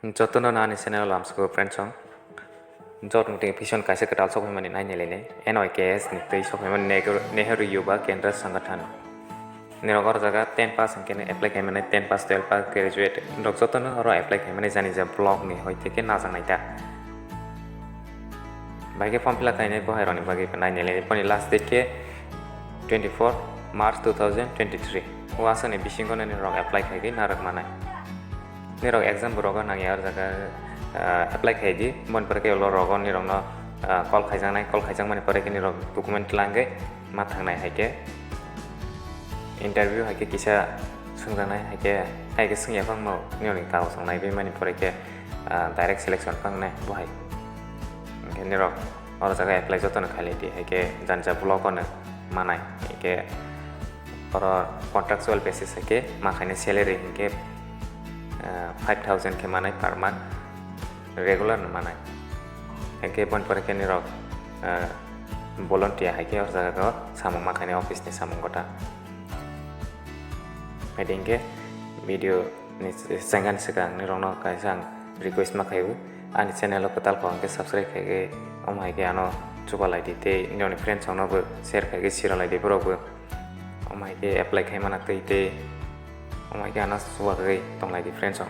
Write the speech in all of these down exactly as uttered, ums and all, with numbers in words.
Jotono ani channel o lamsukgo friends song. Job notification kaisa kwtal sokphaimani nainailainai. N Y K S ni twi sokphaimani Nehru, Nehru Yuva Kendra Sangathan. Nirok oro jaga ten pass hwnkhe apply khaimani, ten pass, twelve pass, graduate. Nirok jotono oro apply khaimani jani ja block ni hoi theke najaknai ta. Bai khe form fill up khainai bo hai rokni bagwi nainailainai. Boni last date khe twenty four March two thousand twenty three. O aswkni bisingo nirok apply khaigwi narwk manai. Nirok exam bo rogo nangya o jaga, ah, apply khai di, boni pore khe ulo rogo nirokno, ah, call khaijaknai, call khaijakmani pore khe nirok document twlangwi ma thangnai hai khe interview hai khe kisa swngjaknai hai khe, hai khe swngya phangno nirokni kagoj rok naiwi mani pore khe, ah, direct selection phangnai bo hai. Hwnkhe nirok oro jaga apply jotono khailai di, hai khe jani ja block o no manai, hai khe oro contractual basis hai khe ma khainai salary hinkhe, ah, five thousand khe manai per month, regular no manai. Hinkhe boni pore khe nirok, ah, volunteer hai khe oro jaga o samung ma khainai office ni samung gota. Hai hinkhe video ni chengani swkang nirokno kaisa ang request ma khaio, ani channel o kwtal kha hinkhe subscribe khaigwi omo hai khe ano chubalai di tei nini friends rokno bo share khaigwi siralai di borok bo. Omo hai khe apply khai mana twi tei omo hai khe ano chubagwi tonglai di friends rok.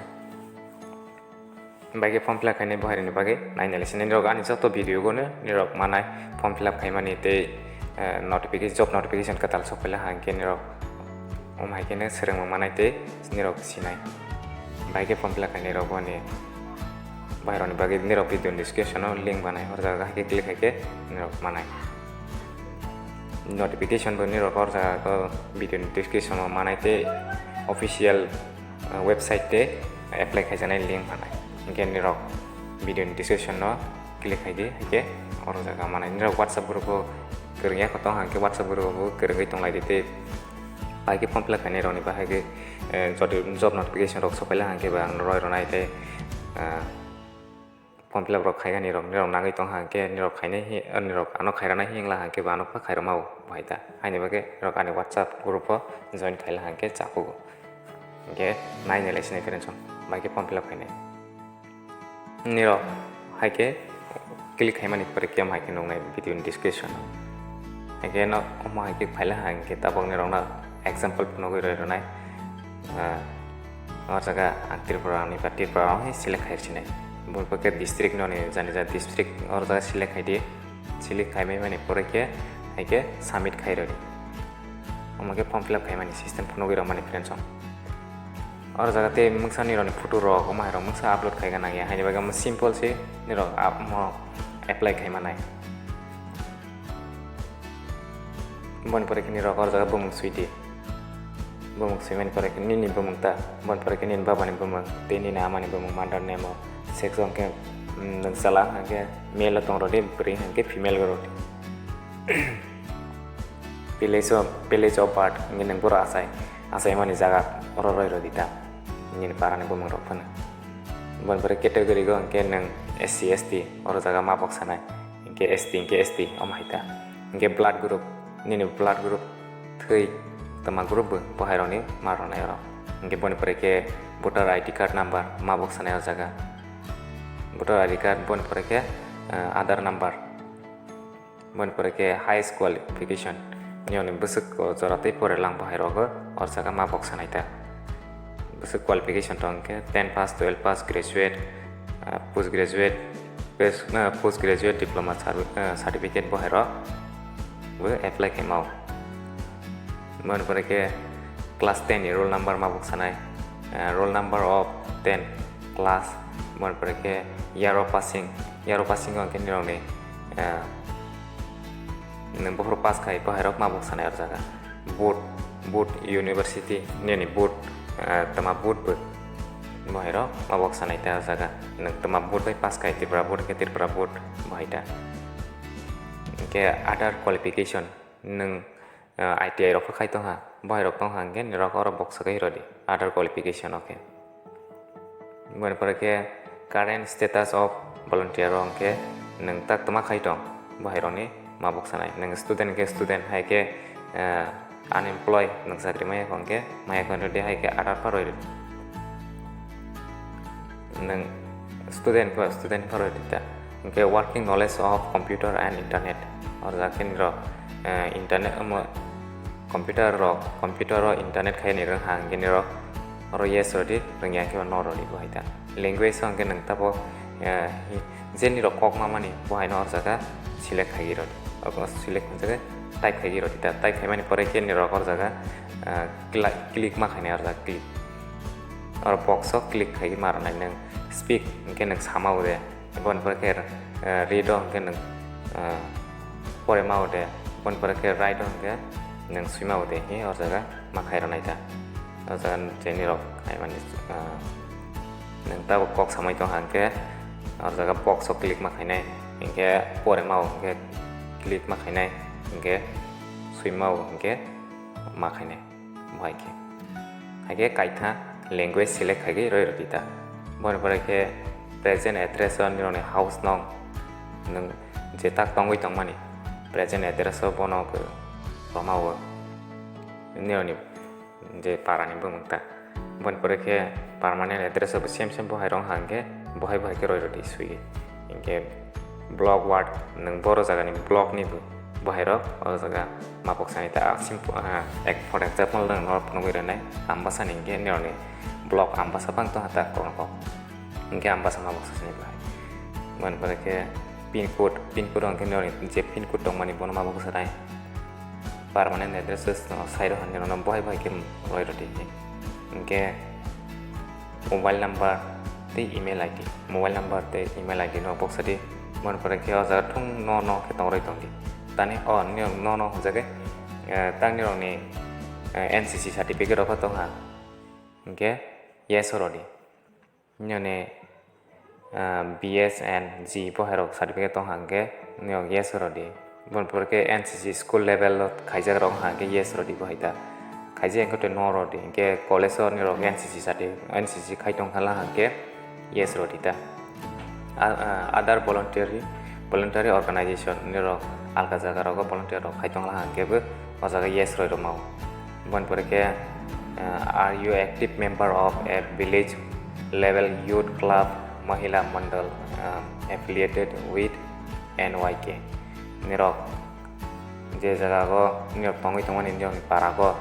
Bai khe form fill up khainai bo hai rokni bagwi nainailaisini nirok ani joto video gono nirok manai form fill up khaimani tei, eh, notification, job notification kwtal sokphaila hinkhe nirok omo hai kheno swrwngmung manai tei nirok sinai. Bai khe form fill up khainai rok boni bairokni bagwi nirok video ni description o link banai, o jaga hai khe click hai khe nirok manai. Notification bo nirok o jaga o video ni description o manai tei official, uh, website tei apply khaijaknai link manai. Hinkhe nirok video ni description o click hai di, hinkhe oro jaga manai. Nirok WhatsApp group o kwrwngya kho tong hinkhe WhatsApp group o bo kwrwngwi tonglai di tei bai khe form fill up khainai rokni bahai khe, eh, jodi job notification rok sokphaila hinkhe bo ang roi rwnai tei, ah, form fill up rok khaigani rok, nirok nangwi tong hinkhe nirok khainai hi, nirok ano khairwnai hi wngla hinkhe bo ano khairokma bo hai ta. Haini bagwi nirok ani WhatsApp group o join khaila hinkhe chakugo. Hinkhe nainailaisini friends rok, bai khe form fill up khainai. Nirok hai khe click khaimani pore khe omo hai khe nuknai video ni description o. Hai khe no omo hai khe phaila hinkhe tabok nirokno example phunugwi roi rwnai. Ah, o jaga ang Tripura ni ba Tripura rok hai select khai sinai. Bo khe district noni jani ja district o jaga select khai di. Select khai mai mani pore khe hai khe submit khai rodi. Omo khe form fill up khaimani system phunugwi rwmani friends rok. Oro jaga tei mungsa nirokni photo rok, omo hai rok mungsa upload khaigana ya, haini bagwi omo simple se nirok ap-, omo apply khaimanai. Boni pore khe nirok oro jaga bumung sui di. Bumung suimani pore khe nini bumung ta, boni pore khe nini babani bumung, tei nini amani bumung, mother name o. Sex o hwnkhe, mm, nwng chala hwnkhe male o tong rodi, bwrwi hwnkhe female o rodi. Village o, village of birth, hwnkhe nwng boro achai, achaimani jaga oro roi rodi ta, nini parani bumung rok phano. Boni pore category go hwnkhe nwng S C, S T, oro jaga ma boksanai, hwnkhe S T, hwnkhe S T, omo hai ta. Hwnkhe blood group, nini blood group thwi twma group bo, bo hai rokni ma rwnai oro. Hwnkhe boni pore khe voter I D card number ma boksanai o jaga. Voter I D card, boni pore khe, eh, Aadhaar number. Boni pore khe highest qualification, nini bwswk o jora tei pore lang bo hai rogo, o jaga ma boksanai ta. Bwswk qualification tong khe ten pass, twelve pass, graduate, ah, post graduate, pes-, ah, post graduate diploma certi-, ah, certificate bo hai rok bo apply khe mao. Boni pore khe class ten ni roll number ma boksanai, ah, roll number of ten class, boni pore khe year of passing, year of passing o hwnkhe nirokni, ah, nwng bophuru pass khai bo hai rok ma boksanai o jaga. Board, board university nini board, ah, tama board bo, bo hai rok ma boksanai ta o jaga. Nwng tama board bai pass khai, Tripura board hwnkhe Tripura board bo hai ta. Hwnkhe other qualification, nwng, ah, I T I rok khai tongkha, bo hai rok tongkha hwnkhe nirok oro boksagwi rodi other qualification o khe. Boni pore khe current status of volunteer o hwnkhe nwng tak tama khai tong, bo hai rokni ma boksanai. Nwng student khe student, hai khe, eh, unemployed, nwng chakri maya kho hwnkhe maya kho rodi, hai khe other pha roi rodi. Nwng student ba student pharo di ta. Hwnkhe working knowledge of computer and internet. Oro jaga khe nirok, eh, internet omo computer rok, computer o internet khai ni rwng ha hwnkhe nirok oro yes rodi, rwngya hwnkhe no rodi bo hai ta. Language o hwnkhe nwng tabo, eh, hi-, je nirok kok ma mani bo haino oro jaga select khai rodi. Abo select khai jaga type khai rodi ta. Type khai mani pore khe nirok oro jaga, eh, cli-, click ma khainai oro jaga click. Oro box o click khai ma rwnai nwng speak hwnkhe nwng sama o de. Boni pore khe, eh, read o hwnkhe nwng, eh, pore ma o de. Boni pore khe write o hwnkhe nwng swi ma o de. Hi oro jaga ma khai rwnai ta. Oro jaga je nirok khai mani, eh, nwng tabuk kok samai tong hwnkhe oro jaga box o click ma khainai. Hwnkhe pore ma o hwnkhe click ma khainai. Hwnkhe swi ma o hwnkhe ma khainai. Bo hai khe. Hai khe kaitha language select khai khe roi rw di ta. Boni pore khe present address o nirokni house nong nwng je tak tongwi tongmani present address o bono rwma o nirokni je parani bumung ta. Boni pore khe permanent address o bo same same bo hai rong ha hwnkhe bo hai bo hai khe roi rw di swi. Hinkhe block ward nwng boro jagani block ni bo. Bo hai rok o jaga mapok sani ta, ah, simple, ah, ek, for example, nwng norok phunugwi rwnai Ambasa ni hwnkhe nirokni block Ambasa bang tongha ta, korokno kok hwnkhe Ambasa mapok sani bo hai. Boni pore khe pin code, pin code hwnkhe nirokni je pin code tongmani bono mapok sanai. Permanent address no sai rok hwnkhe nono bo hai bo hai khe roi rw di. Hwnkhe mobile number tei email I D, mobile number tei email I D no box di. Boni pore khe o jaga thung no no khe tong roi tong di. Tani o nini no no hwnjagwi, eh, tang nirokni, eh, N C C certificate rok tong ha. Hwnkhe yes o rw di. Nini, ah, B S N G bo hai rok certificate tong hwnkhe nini yes rw di. Boni pore khe N C C school level o khaijak rok hwnkhe yes rw di bo hai ta. Khaijak hwnkhe tei no rw di. Hwnkhe college o nini rok N C C certi-, N C C khai tong khala hwnkhe yes rw di ta. A-, ah, other voluntary, voluntary organization nini rok alka jaga rogo volunteer rok khai tong khala hwnkhe bo o jaga yes roi rw mao. Boni pore khe, ah, are you active member of a village level youth club, mahila mandal, ah, affiliated with N Y K? Nirok je jaga go nirok tongwi tongmani nirokni para go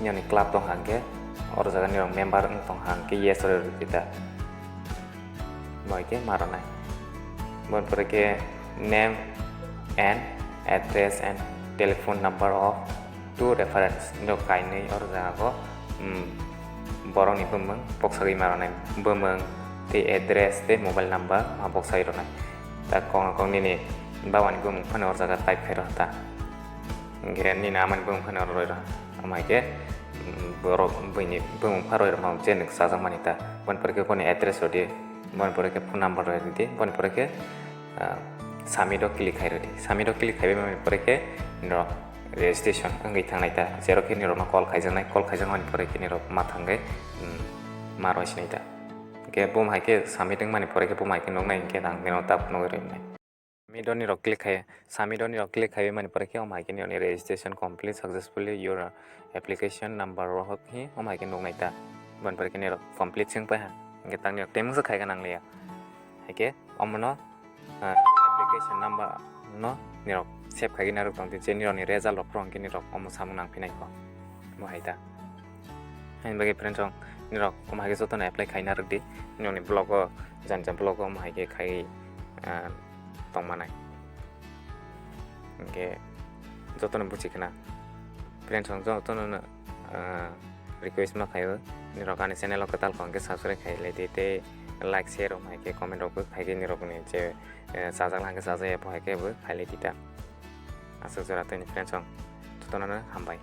nirokni club tong hwnkhe oro jaga nirok member wng tong hwnkhe yes roi rw di ta. Bai khe ma rwnai. Boni pore khe name and address and telephone number of two reference. Nirok kainwi oro jaga go, mm, borokni bumung boksagwi ma rwnai. Bumung tei address tei mobile number ma boksai rwnai. Ta kok kok nini babani bumung phano oro jaga type khai rw ta. Hwnkhe nini amani bumung phano oro roi rw. Omo hai khe, mm, borok buini bumung pha roi rwma je nwng chajakmani ta. Boni pore khe boni address rw di, boni pore khe phone number rw di, boni pore khe, ah, submit o click khai rw di. Submit o click khaibai mani pore khe nirok registration wngwi thangnai ta. Jerok khe nirokno call khaijaknai, call khaijakmani pore khe nirok ma thangwi, mm, ma roi sinai ta. Hwnkhe bum hai khe submit wngmani pore khe bum hai khe nuknai, hwnkhe ang nirok ta phunugwi rwnai. Submit o nirok click khai, submit o nirok click khai mani pore khe omo hai khe nirokni registration complete successfully, your application number rohor hi omo hai khe nuknai ta. Boni pore khe nirok complete se wng pai ha. Hwnkhe tang nirok tei mungsa khai khe nang liya. Hai khe omono, ah, application number no nirok save khai khe narwk tong di, je nirokni result rok phuru hwnkhe nirok omo samung nang phinai kho. Bo hai ta. Haini bagwi friends rok nirok omo hai khe jotono apply khai narwk di. Nirokni block o, jani jani block o omo hai khe khai, ah, tong manai. Hwnkhe jotono buchi khna. Friends rok jotono no, ah, request ma khaio. Nirok ani channel o kwtal kha hwnkhe subscribe khai lai di tei like, share rok hai khe comment rok bo khai di nirokni je, eh, chajak lang khe chajak ya bo hai khe bo khai lai di ta. Aswk jora tei ni friends rok jotono no hambai.